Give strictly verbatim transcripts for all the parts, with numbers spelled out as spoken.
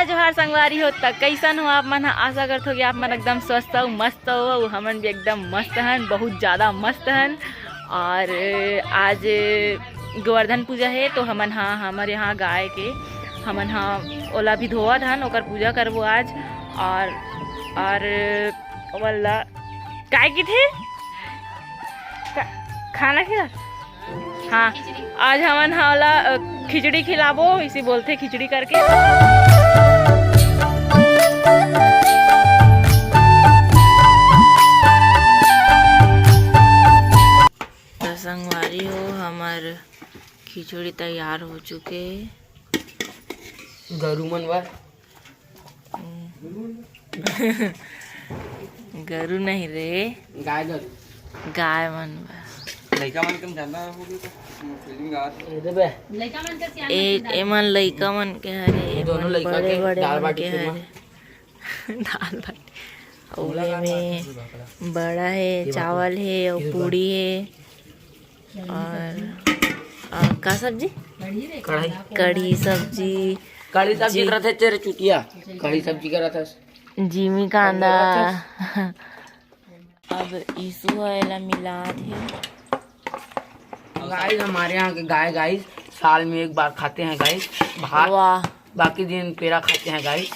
जोहार संगवारी हो, त कैसन हो आप मन ह? आशा करथो कि आप मन एकदम स्वस्थ हो, मस्त हो। हमन भी एकदम मस्त हन, बहुत ज्यादा मस्त हन। और आज गोवर्धन पूजा हे, तो हमन हा हमर यहाँ गाय के हमन हा ओला भी धोवत हन, ओकर पूजा करबो आज। और और वाला काय किथे का, खाना खिला। हाँ, आज हमन हा ओला खिचड़ी खिलाबो, इसे बोलथे खिचड़ी करके। तो संगवारी हो, हमर खिचड़ी तैयार हो चुके हे। गरु मन बर। गरु नहीं रे, गाय गरु। गाय मन बर। लइका मन के ज्यादा हो गई तो feeling आ रही। ए, एमन लइका मन के हरे, ये दोनों एमन लइका बड़े के बड़े दाल मन बाटी के चूरमा। हरे। दाल बाटी। अउ एमे बड़ा हे, चावल हे, अउ पूड़ी हे। और, और का सब्जी? कढ़ी। कढ़ी सब्जी। कढ़ी सब्जी जी। करत हे तेरे चुतिया। कढ़ी सब्जी करत हे। जिमी कांदा। अब ईसु ह एला मिलात हे। गाइस, हमारे यहाँ के गाय, गाइस, साल में एक बार खाते हैं गाइस भात। वाह। बाकी दिन पेड़ा खाते हैं गाइस।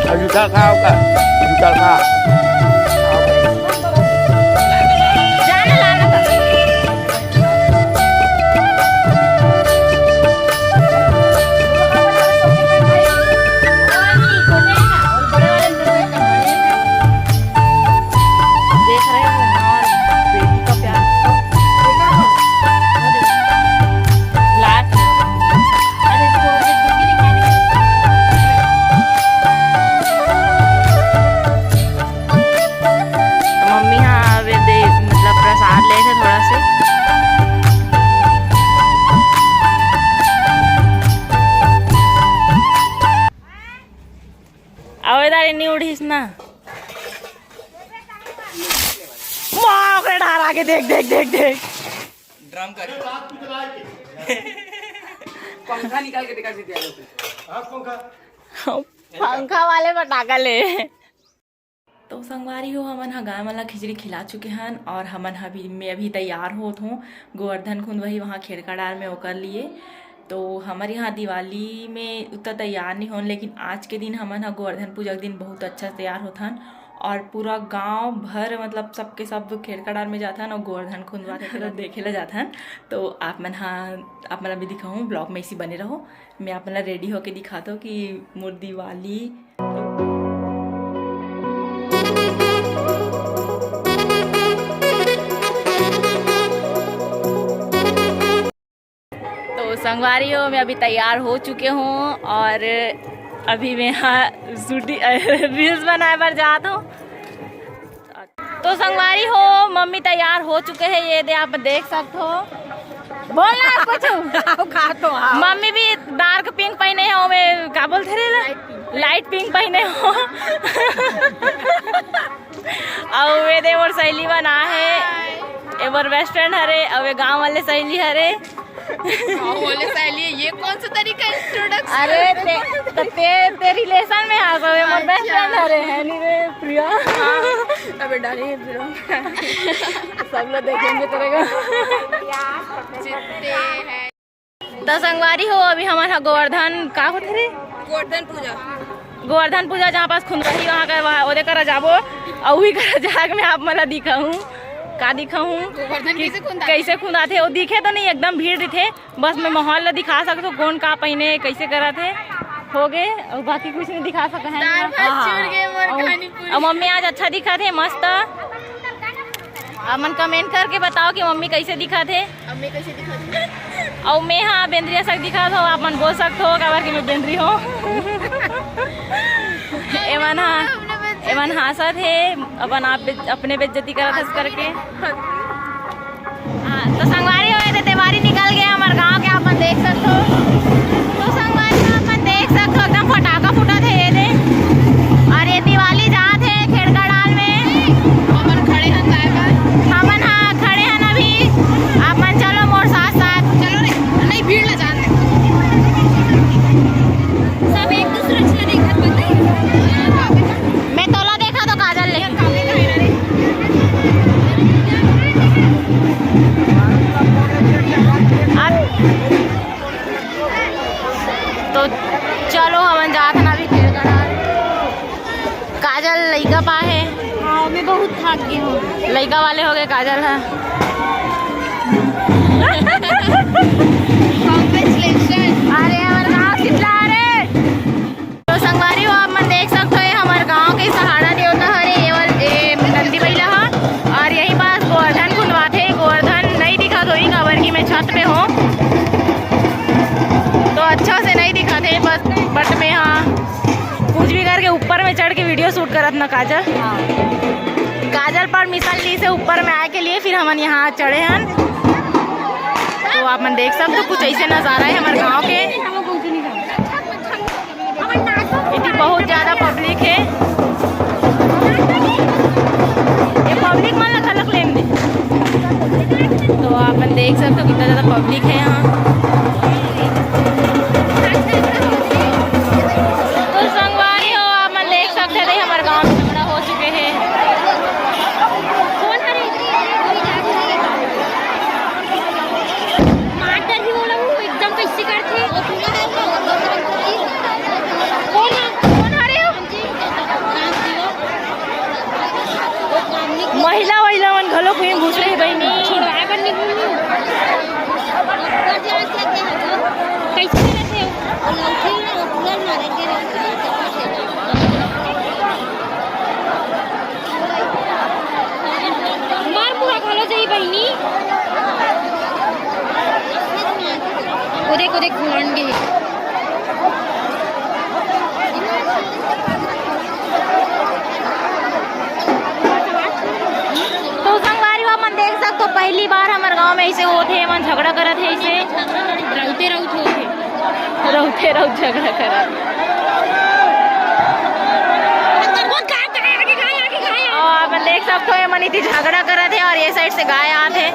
अब जूता खा ओकर, जूता खा। देख रहे हो माँ और बेटी का प्यार। लास्ट। तो मम्मी हाँ आवे दे, मतलब प्रसाद ले थे थोड़ा से। आवे दारे नहीं उठीस ना। वाह, ओकरे डहर आगे देख, देख, देख, देख। ड्रम कर। पंखा निकाल के दिखा दीजिए आप लोग। पंखा वाले पटाखा ले। तो संगवारी हो, हमन ह गाय मन ला खिचड़ी खिला चुके हन और हमन ह भी, मैं अभी तैयार होत हूँ गोवर्धन खुंदवही वहाँ खेड़का डार में ओकर लिए। तो हमर यहाँ दिवाली में उतना तैयार नहीं होन, लेकिन आज के दिन हमन ह गोवर्धन पूजा के दिन बहुत अच्छा से तैयार होथन और पूरा गांव भर, मतलब सबके सब खेड़का डार में जाथन और गोवर्धन खुंदवाथे, तो देखे ला जाथन। तो आप मन ह, आप मन ला भी दिखाऊँ, ब्लॉग में इसी बने रहो। मैं आप मन ला रेडी होके दिखात हूँ कि मोर दिवाली तो संगवारी हो, मैं अभी तैयार हो चुके हूँ और अभी मैं यहाँ शूटिंग, रील्स बनाए बर जात हूँ। तो संगवारी हो, मम्मी तैयार हो चुके हैं, ये दे आप देख सकते हो। बोल ना कुछ। आओ, खा तो आओ। मम्मी भी डार्क पिंक पहने हो, मैं का बोलते रहे ला? लाइट पिंक पहने हो। अउ ये दे मोर सहेली बना है, ये मोर बेस्ट फ्रेंड हरे, अउ ये गांव वाले सहेली हरे। गांव वाले सहेली, ये कौन सा तरीका है इंट्रोडक्शन? अरे ते, तो ते, ते रिलेशन में आ, सब ये मोर बेस्ट फ्रेंड हरे, है नहीं रे प्रिया? अबे डाली है फिर। सब लोग देखेंगे तेरे को। जितने हैं। तो संगवारी हो, अभी हमन ह गोवर्धन का होथे रे? गोवर्धन पूजा। गोवर्धन पूजा जहाँ पास खुंदवाही, वहाँ का, वहाँ ओदे करा जाबो। अउ उही करा जाके मैं आप मन ला दिखाहूँ, का दिखाहूँ गोवर्धन कि कैसे खुंदाथे? कैसे खुंदाथे। वो दिखे तो नहीं, एकदम भीड़ रहिथे। बस मैं माहौल ला दिखा सकथों, कौन का पहिने, कैसे करत हे, हो गे। अउ बाकी कुछ नहीं दिखा सकत है। दाल भात हाँ, हाँ। चूर गे मोर अउ, खानी पूरी। अउ मम्मी आज अच्छा दिखत हे, मस्त। आप मन कमेंट करके बताओ कि मम्मी कैसे दिखत हे। मम्मी कैसे दिखत हे? अउ मैं हा बेंदरी असन दिखत हो, आप मन बोल सकत हो, काबर कि मैं बेंदरी हो। एमन हा, एमन हांसत हे, अपन आप बे-, अपने बेइज्जती करत हस करके। हाँ, तो संगवारी हो, ये दे देवारी निकल गए हमर गांव के, आप मन देख सकत हो। तो संगवारी हो, आप मन देख सकत हो, एकदम फटाका फूटत हे ये दे। और ये दिवाली जात हे खेड़का डाल में। हमन खड़े हन जाए बर। हमन हा खड़े हन अभी। आप मन चलो मोर साथ साथ। चलो रे, नहीं भीड़ ला जान दे। सब एक दूसरे से देखत बता। मैं तोला देखा तो काजल ले। तो चलो, हमन जात हन अभी खेड़का डाल। काजल लइका पा हे। हाँ, मैं बहुत थक गई हूँ। लइका वाले हो गए काजल हा। Congratulations। अरे, हमर गाँव शीतला रे। तो संगवारी हो, आप मन देख सकत हो, ये हमर गांव के सहारा देवता हरे, ये वाल-, ये नंदी बइला ह। और यही पास गोवर्धन खुंदवाथे। गोवर्धन नहीं दिखत होही, काबर कि मैं छत पे हूँ, तो अच्छा से नहीं दिखत हे। बस, but मैं, हाँ, कुछ भी करके ऊपर में चढ़ के video shoot करत ना काजल। हाँ। काजल permission ली से ऊपर में आए के लिए, फिर हमन यहाँ चढ़े हन। तो आप मन देख सकत हो, कुछ ऐसे नजारा है हमारे गांव के। एती बहुत ज्यादा public है। ये public मन ला घलक लेन दे। तो आप मन देख सकत हो कितना ज्यादा public है यहाँ। तो संगवारी हो, आप मन देख सकत हो, हमर गांव में झगड़ा हो चुके हैं। कौन हरे? मार डरही वो लोग एकदम कैसे करथे। कौन, कौन हरे हो? महिला वहिला मन घलो कोई घुसरे हे बहिनी। छोड़वाए बर नहीं बोलू। कैसे करथे हो? मार पूरा घलो जाही बहिनी। ओ देख, ओ देख, घुलान गे। तो संगवारी हो, मन देख सकत हो, पहली बार हमर गांव में ऐसे होथे, मन झगड़ा करत हे ऐसे। रहते रहत होथे। रहते रहत झगड़ा करत। वो गाय, गाय, आगे गाय, आगे गाय। और आप देख सकत हो, ये मन इतनी झगड़ा करत हे और ये side से गाय आत हे।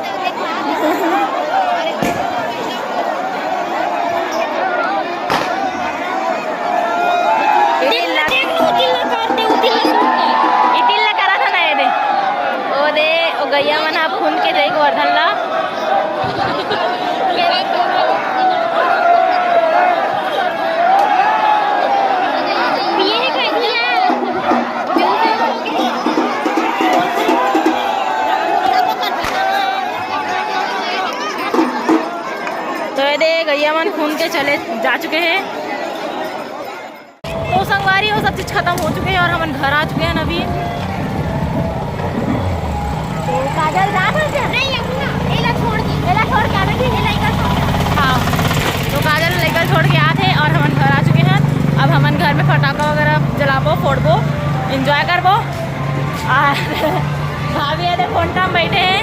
ये तिल ला, देख लो, तिल ला करत हे, वो तिल ला करत हे। ये तिल ला करत हे ना, ये दे। ओ दे, ओ गैया मन ह फूंद के जाही गोवर्धन ला। तो ये दे, गैया मन फूंद के चले जा चुके हैं। तो संगवारी हो, सब चीज खत्म हो चुके हैं और हमन घर आ चुके हैं अभी। तो काजल जात हे क्या? नहीं, एला छोड़ के। एला छोड़ के आवे जी, एला इधर छोड़ के। हाँ, तो काजल लइका छोड़ के आत हे और हमन घर आ चुके हैं। अब हमन घर में फटाका वगैरह जलाबो, फोड़बो, enjoy करबो। और भाभी ये दे फोन में बैठे हैं।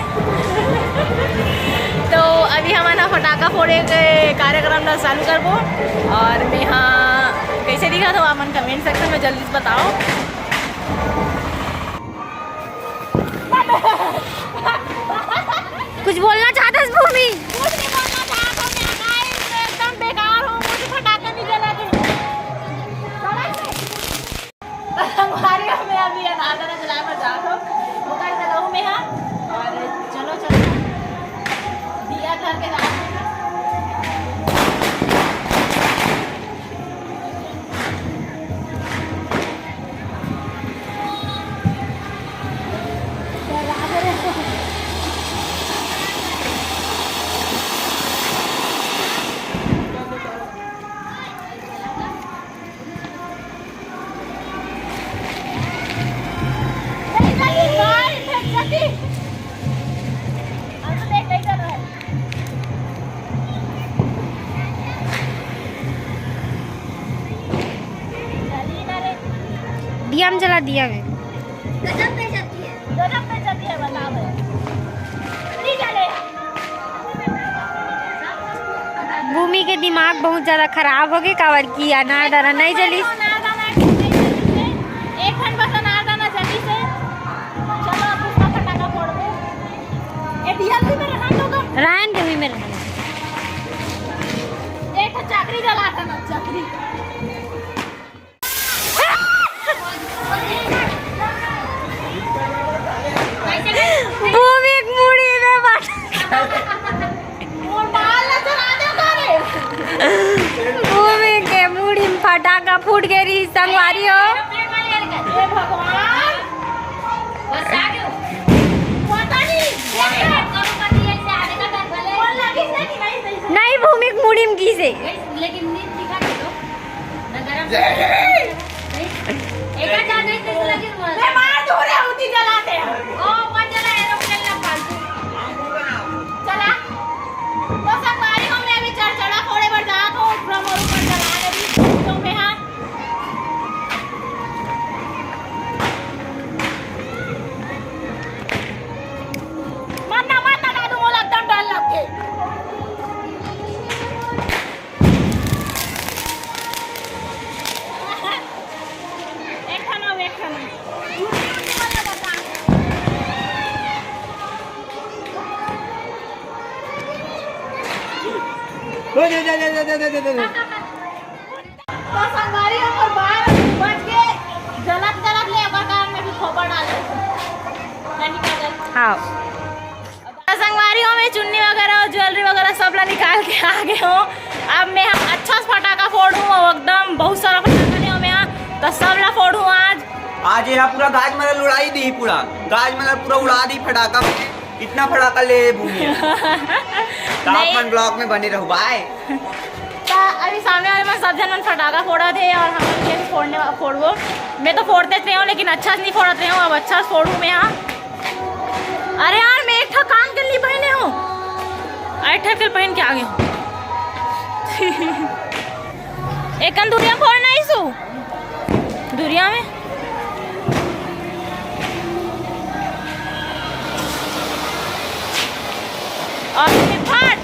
तो अभी हमन ह फटाका फोड़े के कार्यक्रम ला चालू करबो। और मैं हा कैसे दिखत हो, आप मन comment section में जल्दी से बताओ। कुछ बोलना चाहत हस भूमि? कुछ नहीं बोलना चाहत हूँ मैं, guys, मैं एकदम बेकार हूँ, मुझे फटाका नहीं जला दे। हमारे हमें अभी अनादर जला पर जात हो, ओकर जलाऊ में हा। और चलो, चलो, दिया धर के रात में। हम जला दिया में। गजब बेइज्जती है, गजब बेइज्जती है, बताओ भाई। नहीं जले। भूमि के दिमाग बहुत ज्यादा खराब हो गए, काबर कि अनारदाना नहीं जली। अनारदाना नहीं जली से, एक खन बस अनारदाना जली से। चलो, अब दूसरा फटाका फोड़बो। ए, दिया भी मेरे हाथ होगा। रायन के भी मेरे हाथ। एक ठो चकरी जला था ना, चकरी। भूमि के मुड़ी में फट-, भूमि के मुड़ी में फटाका फूट गए रही, संगवारी हो। नहीं, भूमि के मुड़ी में गिसे। लेकिन नींद दिखा दे दो। ना गरम। एक आध नहीं तो लगे हुआ। मैं मार दूँ रे, उतनी जलाते हैं। ओ, मत जला, aeroplane ना फालतू। चला। तो संगवारी हो, मैं अभी चरचरा फोड़े बर जात हूँ, ऊपर मोर ऊपर जला ले रही, तो मैं हाँ। मत ना, मत ना, दादू, मोला एकदम डर लगथे। एक ठन अउ, एक ठन। दे, दे, दे, दे। तो संगवारी हमर बार बच के जलत जलत ले ओकर कारण में भी खोपड़ डाले। हाँ। तो संगवारी हो, मैं चुन्नी वगैरह और ज्वेलरी वगैरह सब ला निकाल के आ गए हूँ। अब मैं हम अच्छा से फटाका फोड़ूँ और एकदम बहुत सारा फटाका ले मैं यहाँ, तो सब ला फोड़ूँ आज। आज यहाँ पूरा गाज मन ला उड़ाई दी, पूरा गाज मन ला पूरा उड़ा दी फटाका में। इतना फटाका ले भूमि है। तो आप नहीं। अपन ब्लॉग में बने रहो, बाय। तो अभी सामने वाले मन सब झन मन फटाका फोड़त हे और हम भी फोड़ने वा-, फोड़बो। मैं तो फोड़ते रहे हूँ, लेकिन अच्छा से नहीं फोड़त रहे हूँ, अब अच्छा से फोड़ूँ मैं यहाँ। अरे यार, मैं एक ठा कान के नहीं पहने हूँ, एक ठा के पहन के आ गए हूँ। एक कन दुरिया में फोड़ना है इसु, दुरिया में। और फिर फट।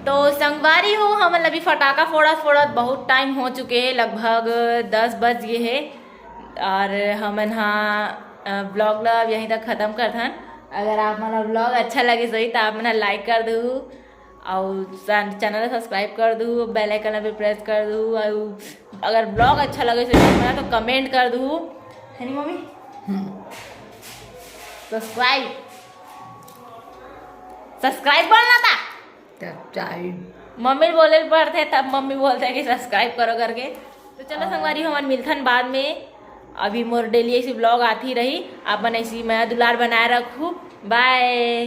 तो संगवारी हो, हमन अभी फटाका फोड़त फोड़त बहुत टाइम हो चुके हे, लगभग दस बज गए हे। और हमन हा, अ, ब्लॉग ला अब यहीं तक खत्म करथन। अगर आप मन ला ब्लॉग अच्छा लगे सही, तो आप मन हा लाइक कर दू, और सन-, चैनल ला सब्सक्राइब कर दू, बेल आइकन ला भी प्रेस कर दू, और अगर ब्लॉग अच्छा लगे सही, तो आप मन हा तो कमेंट कर दू, है नी मम्मी? हम्म। सब्सक्राइब, सब्सक्राइब बोलना था। सब्सक्राइब। मम्मी बोले पड़थे, तब मम्मी बोलथे कि सब्सक्राइब करो करके। तो चलो संगवारी, हमन मिलथन बाद में। अभी मोर डेली ऐसी ब्लॉग आती रही, आप मन ऐसी मया दुलार बनाए रखू। बाय।